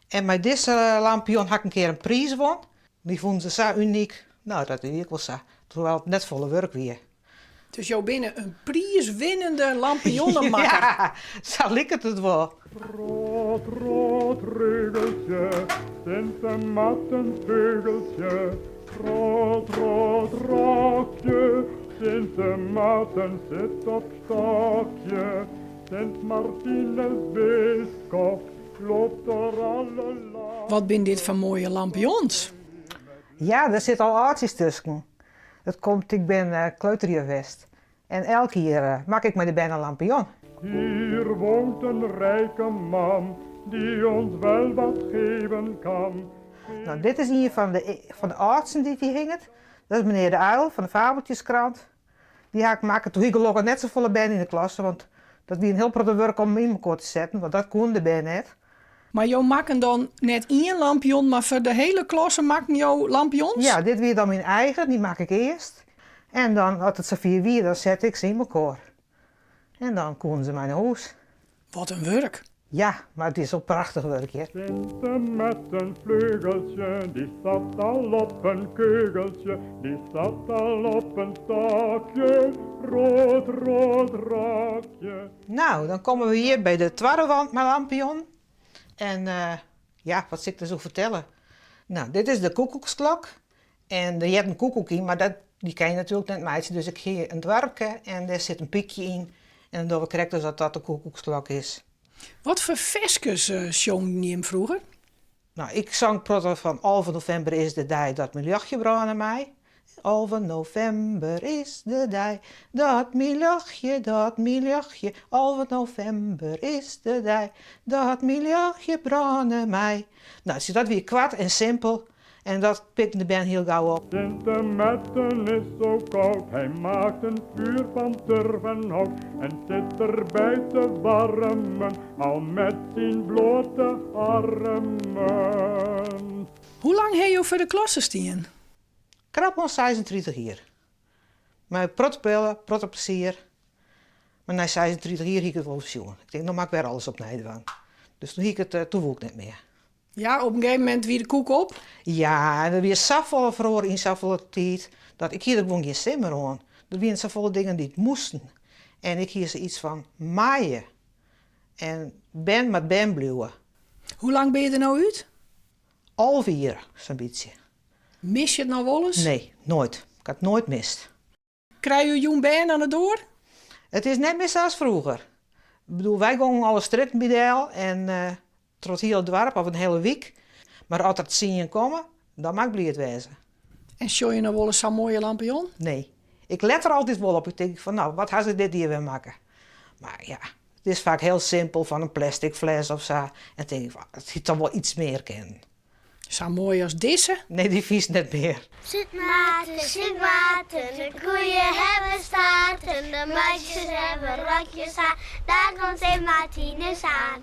En mei dizze lampion ha ik in kear in priis wûn. Dy fûnen se sa unyk. No, dat wie ek wol sa. Terwijl it net folle wurk wie. Dus jo binne in priiswinnende lampionnemakker? Ja, sa liket it wol. Rot, rot, regeltje, Sinte Marten feugeltje, Rot, rot, rokje, Sinte Marten sit op stokje, Sint Martinus biskop loopt door alle landen. Wat binne dit foar moaie lampions? Ja, der sit al âldsjes tusken. Dat komt, ik bin kleuterjuf west. En elk jier makke ik mei de bern in lampion. Hier woont een rijke man, die ons wel wat geven kan. No, dit is ien fan de, fan de âldsten dy't hjir hinget. Dat is menear de Uil fan de Fabeltjeskrant. Dy ha ik makke. Toen hie ik gelokkich net safolle bern yn de klasse, want dat wie in hiel protte wurk om 'm yn mekoar te setten, want dat koenen de bern net. Mar jo makken dan net ien lampion, mar foar de hiele klasse makken jo lampions? Ja, dit wie dan myn eigen, dy makke ik earst. En dan, as it safier wie, dan sette ik se yn mekoar. En dan koenen se mei nei hûs. Wat in wurk! Ja, mar it is wol prachtich wurk hear. Sinte met een vleugeltje, die zat al op een keugeltje, die zat al op een stokje, rood, rood rokje. No, dan komme we hjir by de twadde wand mei lampion. En ja, wat sil ik der sa oer fertelle? No, dit is de koekoeksklok. En der heart in koekoek yn, mar dat, dy kin je natuerlik net meitsje. Dus ik hie in doarpke en dêr sit in pykje yn. En dan dogge we krekt as dat dat de koekoeksklok is. Wat foar ferskes sjongden jim froeger? No, ik song protte fan 11 novimber is de dei dat myn ljochtje brâne mei. 11 novimber is de dei dat myn ljochtje, dat myn ljochtje. 11 novimber is de dei dat myn ljochtje brâne mei. No, dat wie koart en simpel en dat pikten de bern hiel gau op. Sinte Metten is zo koud, hij maakt een vuur van turf en hout en zit erbij te warmen, al met zijn blote armen. Hoe lang ha jo foar de klasse stien? Krap oan 36 jier. Mei protte pille, protte plezier. Mar nei 36 jier hie ik it wol sjoen. Ik tink, no moat ik wer alles opnij dwaan. Dus toen hie ik it, eh, toen woe ik net mear. Ja, op in gegeven momint wie de koek op? Ja, en der wie safolle feroare yn safolle tiid, dat ik hie der gewoan gjin sin mear oan. Der wiene safolle dingen dy't moasten. En ik hie sayts fan meie. En bern moat bern bliuwe. Hoe lang binne je der no út? 11 jier, sa'n bytsje. Mis je it noch wolris? Nee, noait. Ik ha it noait mist. Krije jo jûn bern oan de doar? It is net mear sa as froeger. Ik bedoel, wy gongen alle strjitten by del en troch it hiele doarp of in hiele wyk. Mar as der tsien komme, dan mei ik bliid wêze. En sjogge je noch wolris sa'n moaie lampion? Nee. Ik let der altyd wol op. Ik tink fan, no, wat ha se dit jier wer makke? Mar ja, it is faak hiel simpel, fan in plastic fles of sa. En tink ik fan, it hie toch wol yts mear kinnen. Sa moai as dizze? Nee, dy fynst net mear. Sint Maarten, Sint Maarten, de koeien hebben staarten, de meisjes hebben rokjes aan, daar komt Sint Martinus aan.